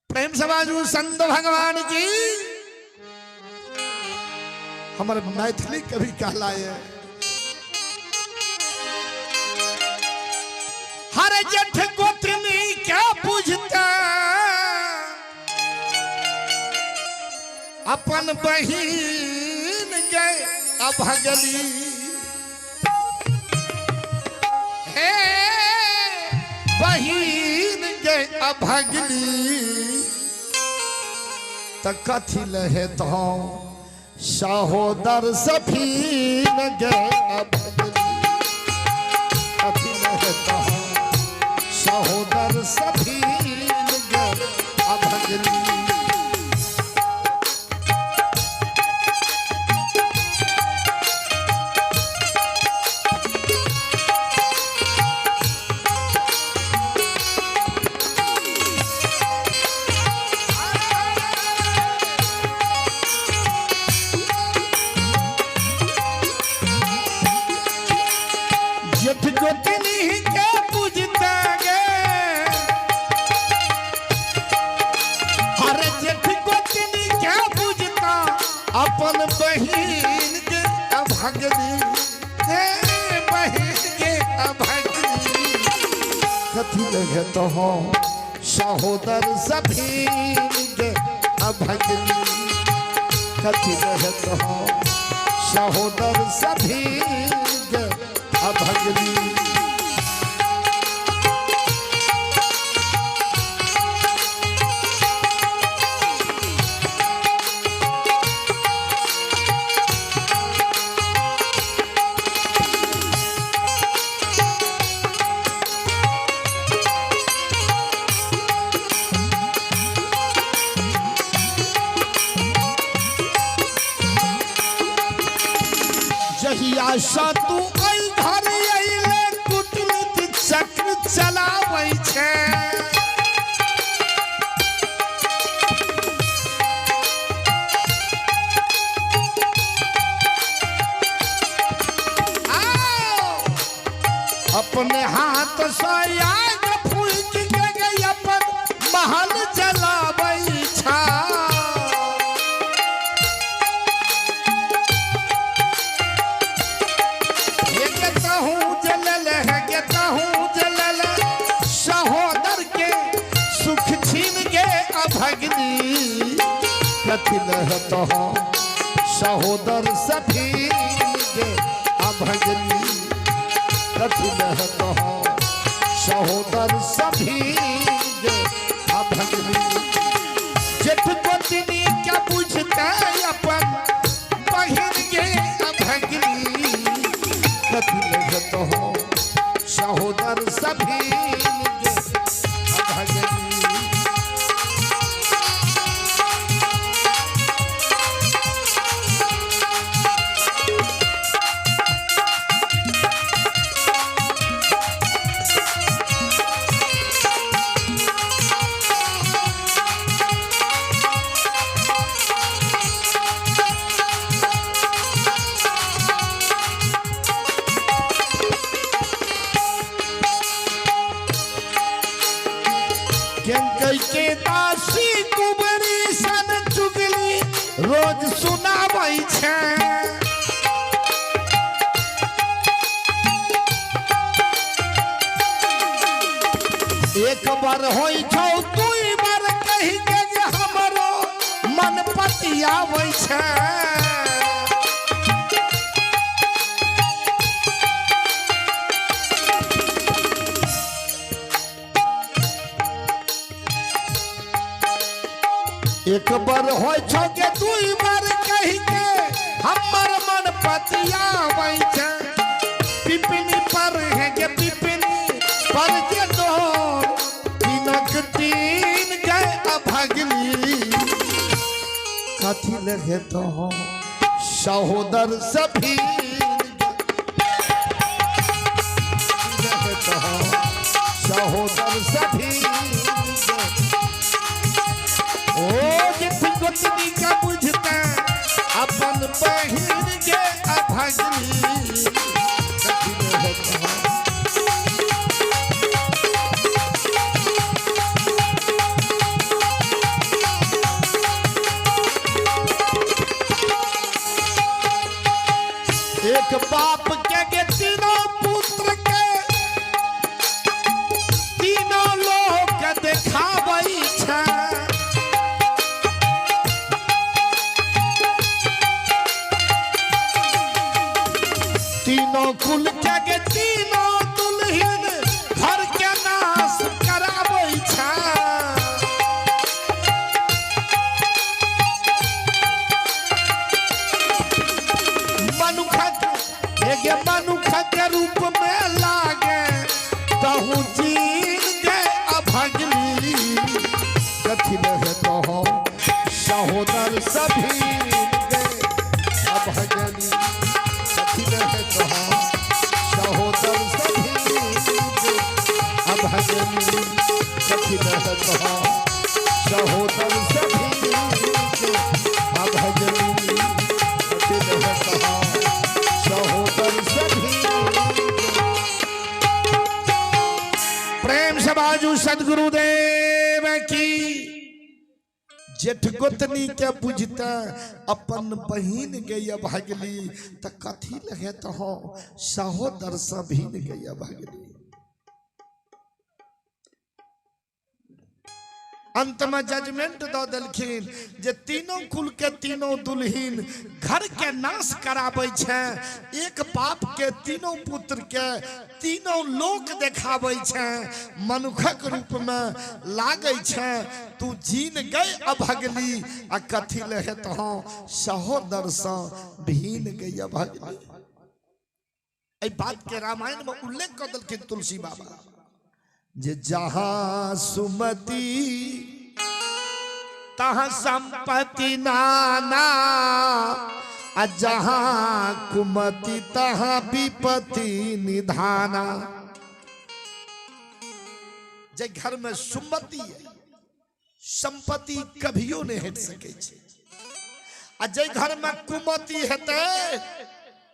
प्रेम से बाजू संत भगवान की। हमर मैथिली कवि कहलाए हर जेठ गोतनी क्या पूछता अपन बहिन गए अभगली। हे बहिन गए अभगली त कथी लहे तो सहोदर सफीन गए अभगली। कथी लहे तो सहोदर सफीन गए अभगली। जेठ गोतनी के पूजता गे हर जेठ गोतनी के पूजता अपन बहिन के अभगनी हे बहिन के अभगनी। कथी लगे तो हो सहोदर सफीन के अभगनी। कथी लगे तो हो सहोदर सफीन के अभगनी। जहिया सँ तू एहि घर अयले कूटनीति चक्र चलाबै छै। आओ, अपने हाथ सँ आग फूकि के गई अपन महल जलाबै छै। सहोदर के सुख छीन गे अभगनी। कथी लहत हो सहोदर सफीन गे अभगनी। कथी लहत हो सहोदर सफीन गे अभगनी। जेठ गोतनी क्या पूछता अपन बहिन गे अभगनी। कथी लहत हो सहोदर सफीन गे अभगनी। के दासी कुबरी सन चुगली रोज सुनाबै छै। एक बार होइ छौ दुई बार कहि के जे हमरो मन पतियाबै छै। एक बार होइ छौ के दुई बार कहि के हमर मन पतियाबै छै। पिपनी पर है के पिपनी पर जे डोर तीनक तीन गए अभगनी। कथी लगे तो सहोदर सफीन गे सहोदर सफीन गे। ओ जेठ गोतनी का बुझता अपन बहिन गे अभगनी। कथी लगे तो तोहर सहोदर से भीन के अभगली, कथी लहे तोहर सहोदर से भीन के। प्रेम से बाजू सदगुरुदेव की। जेठ गोतनी के बुझते अपन बहिन गई भगली, त कथी लगे तो हो सहोदर से भीन गई भगली। अंत में जजमेंट दऽ देलखिन जे तीनों कुल के तीनों दुल्हिन घर के नाश कराबै छै, एक बाप के तीनों पुत्र के तीनों लोक देखाबै छै, मनुखक रूप में लागै छै, तू जीन गई अभगली आ कथी लहे तो सहोदर सँ भीन गई अभगली। एहि बात के रामायण में उल्लेख कऽ देलखिन तुलसी बाबा जे जहाँ सुमति तहाँ संपत्ति नाना, आ जहाँ कुमति तहाँ विपत्ति निधाना। जे घर में सुमति है संपत्ति कभियो नहीं हटि सकै छै, आ जे घर में कुमति हेतै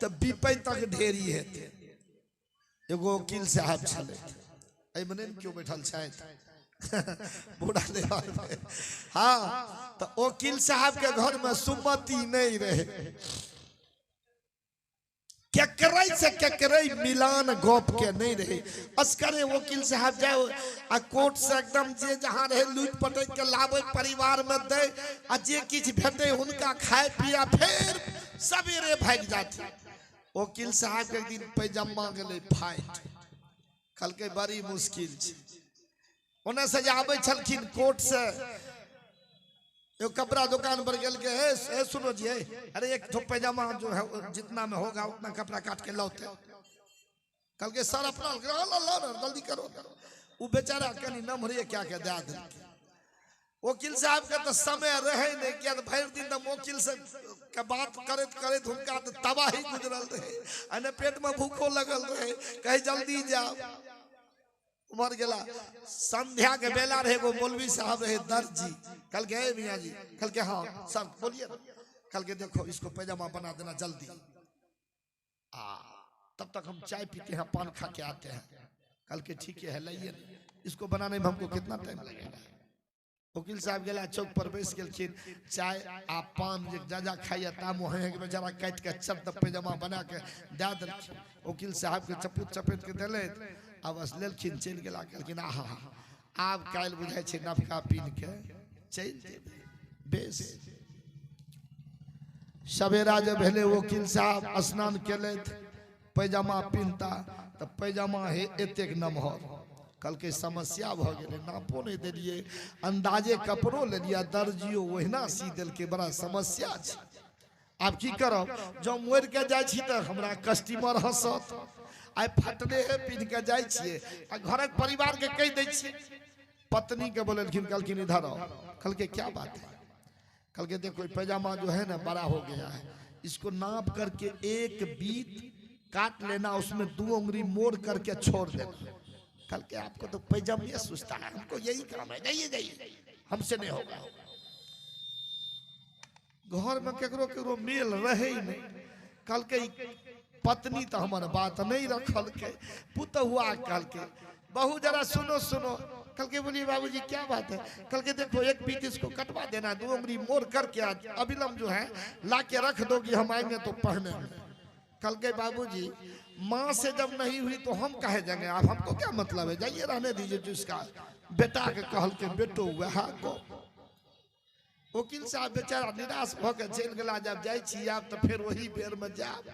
तऽ विपैतक ढेरी हेतै। एगो वकील साहब छलै, एहिमे नहि ने केओ बैठल छथि, बूढ़ा देवा। हाँ, तऽ वकील साहब के घर में सुमति नहीं रहे, केकरै से केकरै मिलान गप के नहीं रहे। असकरे वकील साहब जाए आ कोर्ट से एकदम जे जहाँ रहे लूट पटक के लाबे, परिवार में दे, आ जे किछु भेटे हुनका खाए पिया फेर सवेरे भागि जाते। वकील साहब के एक दिन पैजामा गेलै फाटि, कहलकै बड़ी मुश्किल छै। ओने से जे आबै छलखिन कोर्ट से, एगो कपड़ा दुकान पर गेल के, हे, हे सुनो जी, हे, अरे एक ठो पैजामा जो है जितना में होगा उतना कपड़ा काट के लाओ। कहलकै सर अपना ला, ला, ला, जल्दी करो। उ बेचारा कनी नम्हरे क्या के दए देलकै। वकील साहब के तो समय रहे नहीं, किया तो भरि दिन तऽ वकील से के बात करैत करैत हुनका तऽ तबाही गुजरल रहे, आ ने पेट में भूखो लगल रहे, कहे जल्दी जाओ। उमर गेला, संध्या के बेला रहे, एगो मौलवी साहब रहे दर्जी, कहलकै हे मियाँ जी, कहलकै हाँ सर बोलिए। कहलकै देखो इसको पैजामा बना देना जल्दी, आ तब तक हम चाय पीते हैं, पान खा के आते हैं। कहलकै ठीक है लाइए, इसको बनाने में हमको कितना टाइम लगेगा। वकील साहब गेला चौक पर बैस गेलखिन, चाय आ पान जे जा जा खाइए ता मुँह के बेचारा काटि के चट पैजामा बना के दए देलखिन। वकील साहब के चपूत चपेट के देलथि आ बस लेलखिन चलि गेला। कहलखिन आहा आब काल्हि बुझाइ छै नवका पीन के चलि जेबै। बेस सवेरा जे भेलै वकील साहब स्नान केलथि, पैजामा पिन्हता तऽ पैजामा हे एतेक नमहर। कहलकै समस्या भऽ गेलै, नापो नहि देलियै, अंदाजे कपड़ो लेलियै, दर्जियो ओहिना सी देलकै, बड़ा समस्या छै, आब की करब? जँ मोड़ि के जाइ छी तऽ हमरा कस्टमर हँसत, आइ फटले हे पिन्ह के जाइ छियै आ घरक परिवार के कहि दै छियै। पत्नी के बोलेलखिन, कहलखिन इधर आओ। कहलकै क्या बात है? कहलकै देखो पैजामा जो है ना बड़ा हो गया है, इसको नाप करके एक बीत काट लेना, उसमें दो उंगली मोड़ करके छोड़ देना। कहलकै आपको तो पैजामा सूझता है, हमको यही काम है, जाइए जाइए, हमसे नहीं होगा। घर में केकरो केकरो मेल रहे ही नहीं। कहलकै पत्नी तो हमर बात नहीं रखलकै। पुतहुआ कहलकै बहू जरा सुनो सुनो। कहलकै बोलिए बाबूजी क्या बात है? कहलकै देखो एक बीत इसको कटवा देना, दो उंगली मोड़ करके अविलंब जो है ला के रख दोगी, हम आएंगे तो पहने। कहलकै बाबूजी माँ से जब नहीं हुई तो हम कहे जाएंगे, आप हमको क्या मतलब है, जाइए रहने दीजिए। जिसका बेटा के कहलकै बेटो वएह गप। वकील साहब बेचारा निराश भऽ के चलि गेला। जब जाइ छी आब तऽ फेर ओही बेर में जायब।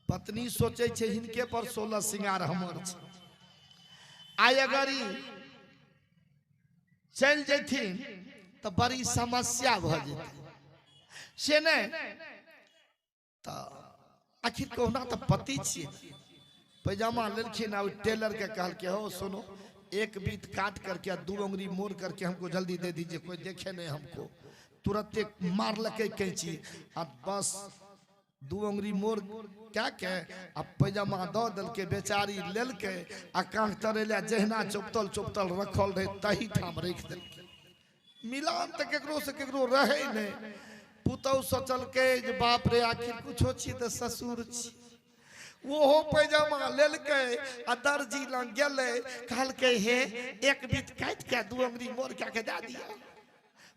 पत्नी सोचै छै हिनके पर 16 श्रृंगार हमर छै, आइ अगर ई चलि जैथिन तऽ बड़ी समस्या भऽ जेतै। से नहि तऽ आखिर कहुना तऽ पति छियै। पैजामा लेलखिन आ टेलर के कहलकै हो सुनो एक बीत काट करके दो उंगली मोड़ करके हमको जल्दी दे दीजिए, कोई देखे नहीं हमको। तुरंते मारलकै कैंची आ बस दू अंगुरी मोर कए के आ पैजामा दऽ देलकै। बेचारी लेलकै आ काँख तरे लए जहिना चौपतल चौपतल रखल रहै तही ठाम राखि देलकै। मिलान तऽ केकरो से केकरो रहै नहि। पुतहु सोचलकै जे बाप रे, आखिर कुछो छी तऽ ससुर छी। ओहो पैजामा लेलकै आ दर्जी लग गेलै, कहलकै हे एक बीत काटि के दू अंगुरी मोर कए के दए दिअ।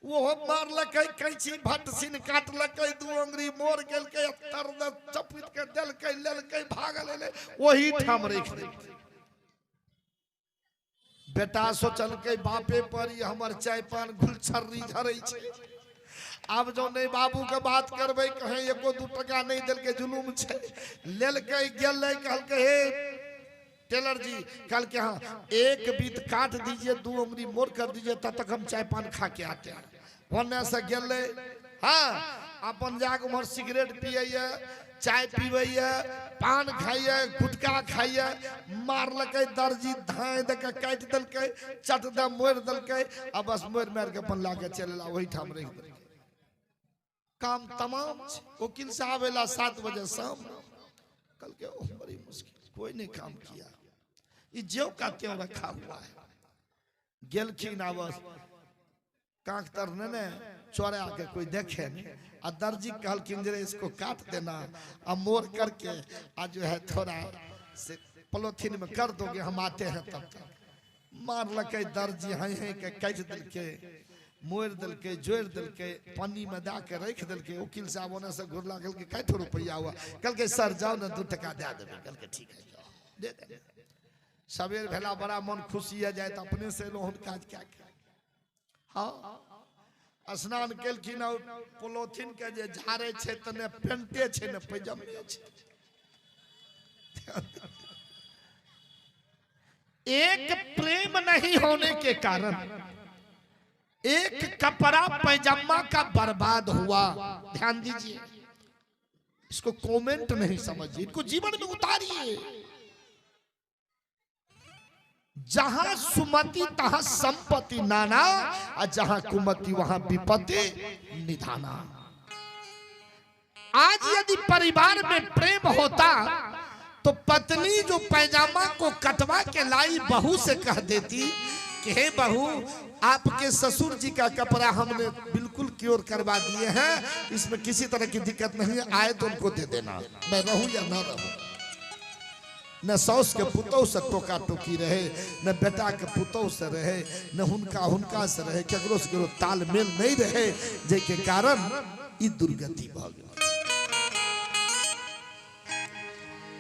ओहो मारलकै कैंची, भट्ट सिन काटलकै, दू अंगुरी मोड़ गेलकै, तर दऽ चपटि के देलकै, लेलकै, भागल एलै, ओही ठाम राखि देलकै। बेटा सोचलकै बापे पर ई हमर चाय पान गुलछर्री झरै छै, आब जो नहि बाबू के बात करबै कहीं एको दू टका नहि देलकै, जुलूम छै। लेलकै गेलै, कहलकै हे टेलर जी, कहलकै हाँ एक बीत काट दीजिए, दू उंगली मोड़ कर दीजिए, तब तक हम चाय पान खा के आते हैं। होने से गेलै, हाँ अपन जाके उम्हर सिगरेट पियैया, चाय पीबैया, पान खाइया, गुटखा खाइया। मारलकै दर्जी धाँइ दऽ के काटि देलकै, चट दऽ मोड़ि देलकै आ बस मोड़ि मारि के अपन लए के चलि एला, ओहिठाम राखि देलकै। काम तमाम छै। वकील साहब एला 7 बजे शाम, कहलकै ओह बड़ी मुश्किल, कोई नहीं काम किया, ई ज्यों का त्यों रखा हुआ है। गेलखिन आ बस कांख तर ने चोरा के कोई देखे नहीं आ दर्जी कहलखिन जे इसको काट देना आ मोड़ करके आ जो है थोड़ा से पॉलिथीन में कर दोगे, हम आते हैं तब तक। मारलकै दर्जी हई हई के काटि देलकै, मोड़ि देलकै, जोड़ि देलकै, पन्नी में दए के राखि देलकै। वकील साहब ओने से घुरला, कहलकै कै ठो रुपैआ हुआ? कहलकै सर जाओ ने 2 टका दए देबै। कहलकै ठीक है जाओ दे दे। सवेर भेला बड़ा मन खुशी है, जाए तऽ अपने से एलहुँ हन काज कए के। हाँ स्नान केलखिन और पोलोथीन के जे झाड़े छै तऽ ने पेंटे छै ने पैजामे छै। एक प्रेम नहीं होने के कारण एक कपड़ा पैजामा का बर्बाद हुआ। ध्यान दीजिए, इसको कमेंट नहीं समझिए, इनको जीवन में उतारिए। जहां सुमति तहां संपत्ति नाना, और जहां कुमति वहां विपत्ति निधाना। आज यदि परिवार में प्रेम होता तो पत्नी जो पैजामा को कटवा के लाई बहू से कह देती कि हे बहू, आपके ससुर जी का कपड़ा हमने बिल्कुल क्योर करवा दिए हैं, इसमें किसी तरह की दिक्कत नहीं है, आए तो उनको दे देना, मैं रहूं या ना रहूं। न साउस के पुतोह से टोका टोकी रहे, न बेटा के पुतोह से रहे, न हुनका हुनका से रहे, केकरो से केकरो तालमेल नहीं रहे, जाहिके कारण ई दुर्गति भऽ गेल।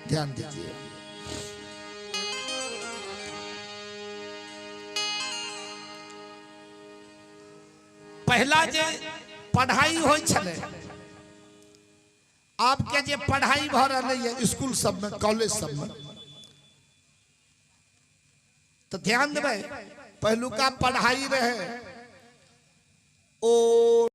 ध्यान दीजिए, पहला जे पढ़ाई होइ छलै, आपके जे पढ़ाई भऽ रहलै है स्कूल सब में, कॉलेज सब में, तो ध्यान देबै पहिलुका पढ़ाई रहे ओ